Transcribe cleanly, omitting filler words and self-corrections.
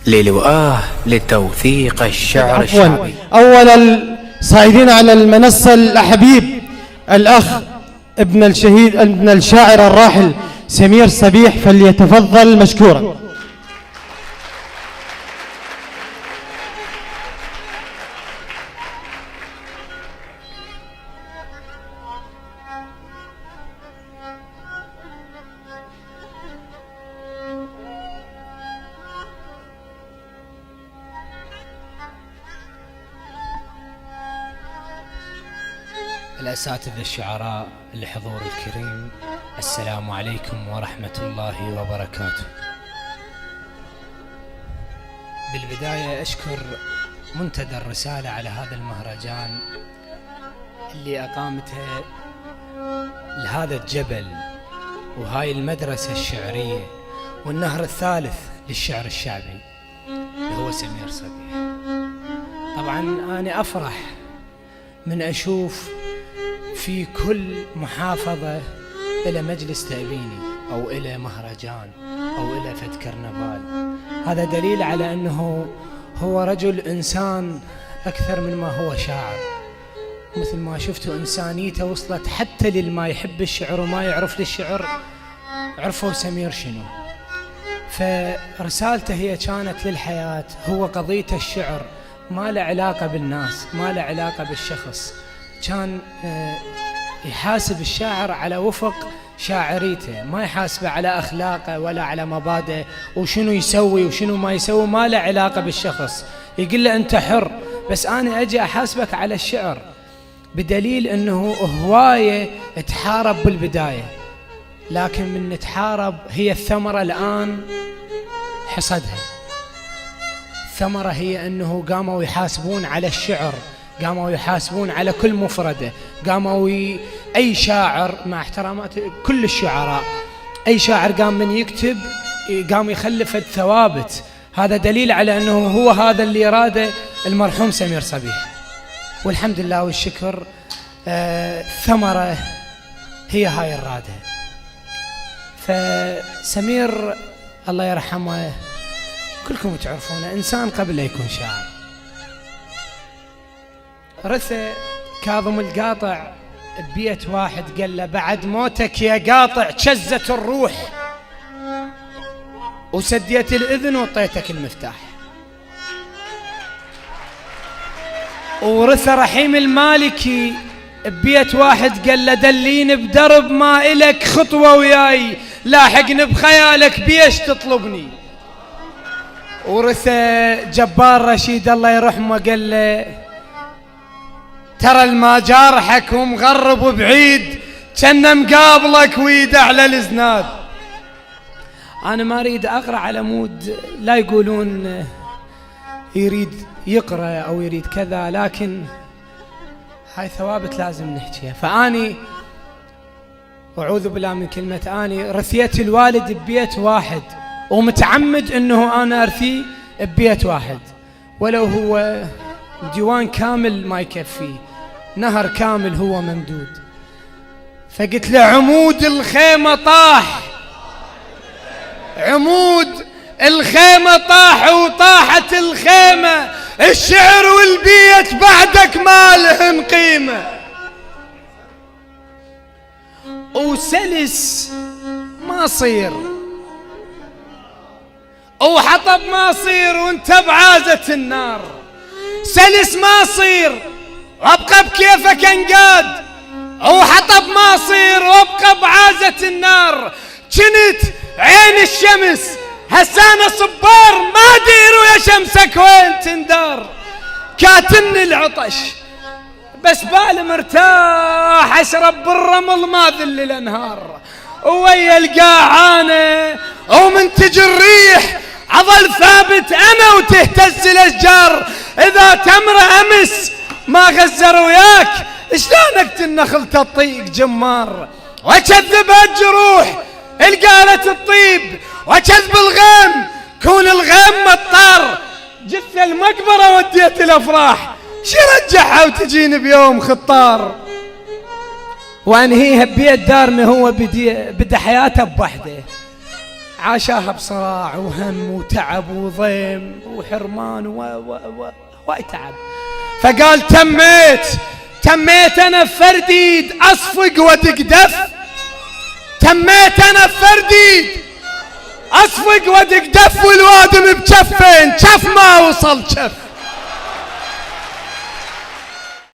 للوآه لتوثيق الشعر الشعبي. أول الصاعدين على المنصة الحبيب الأخ ابن الشهيد ابن الشاعر الراحل سمير صبيح، فليتفضل مشكورا. الأساتذة الشعراء، الحضور الكريم، السلام عليكم ورحمة الله وبركاته. بالبداية أشكر منتدى الرسالة على هذا المهرجان اللي أقامته لهذا الجبل وهاي المدرسة الشعرية والنهر الثالث للشعر الشعبي اللي هو سمير صبيح. طبعا أنا أفرح من أشوف في كل محافظة إلى مجلس تأبيني أو إلى مهرجان أو إلى فد كرنفال. هذا دليل على أنه هو رجل إنسان أكثر من ما هو شاعر. مثل ما شفتوا إنسانيته وصلت حتى للما يحب الشعر وما يعرف للشعر، عرفوا سمير شنو. فرسالته هي كانت للحياة، هو قضيته الشعر، ما له علاقة بالناس، ما له علاقة بالشخص. كان يحاسب الشاعر على وفق شاعريته، ما يحاسبه على أخلاقه ولا على مبادئه وشنو يسوي وشنو ما يسوي، ما له علاقة بالشخص. يقول له أنت حر، بس أنا أجي أحاسبك على الشعر، بدليل أنه هواية تحارب بالبداية، لكن من تحارب هي الثمرة الآن حصدها. الثمرة هي أنه قاموا يحاسبون على الشعر، قاموا يحاسبون على كل مفردة، قاموا أي شاعر، مع احترامات كل الشعراء، أي شاعر قام من يكتب قام يخلف الثوابت. هذا دليل على أنه هو هذا اللي راده المرحوم سمير صبيح. والحمد لله والشكر، الثمرة هي هاي الرادة. فسمير الله يرحمه كلكم تعرفونه، إنسان قبل لا يكون شاعر. رثى كاظم القاطع ببيت واحد قال له بعد موتك يا قاطع شزت الروح وسديت الإذن وطيتك المفتاح. ورثى رحيم المالكي ببيت واحد قال له دليني بدرب ما إلك خطوة وياي، لاحقني بخيالك بيش تطلبني. ورثى جبار رشيد الله يرحمه قال له ترى الما جارحك ومغرب وبعيد كنا مقابلك ويد على الزناد. أنا ما أريد أقرأ على مود لا يقولون يريد يقرأ أو يريد كذا، لكن هاي ثوابت لازم نحكيها. فأني أعوذ بالله من كلمة أني، رثيت الوالد ببيت واحد ومتعمد أنه أنا أرثيه ببيت واحد، ولو هو ديوان كامل ما يكفي، نهر كامل هو ممدود. فقلت له عمود الخيمة طاح، عمود الخيمة طاح وطاحت الخيمة، الشعر والبيت بعدك ما لهن قيمة. وسلس ما صير وحطب ما صير وانت بعازة النار، سلس ما صير وابقى بكيفك انقاد، وحطب ما صير وابقى بعازة النار. كنت عين الشمس هسانا صبار، ما دير ويا شمسك وين تندار. كاتمني العطش بس بالي مرتاح، اشرب بالرمل ما ذل الانهار. ويا القاعانه ومنتج الريح اظل ثابت انا وتهتز الاشجار. اذا تمر امس ما غزر وياك شلونك النخل تطيق جمار. واكذب الجروح القالت الطيب واكذب الغيم كون الغيم مطار. جثة المقبرة وديت الافراح شي رجعها وتجيني بيوم خطار. وانهيها ببيت دارمي هو بدا حياته بوحده. عاشاها بصراع وهم وتعب وضيم وحرمان و و و واي تعب. فقال تميت انا فرديد اصفق ودق دف، تميت انا فرديد اصفق ودق دف، والوادم بجفين جف ما وصل جف.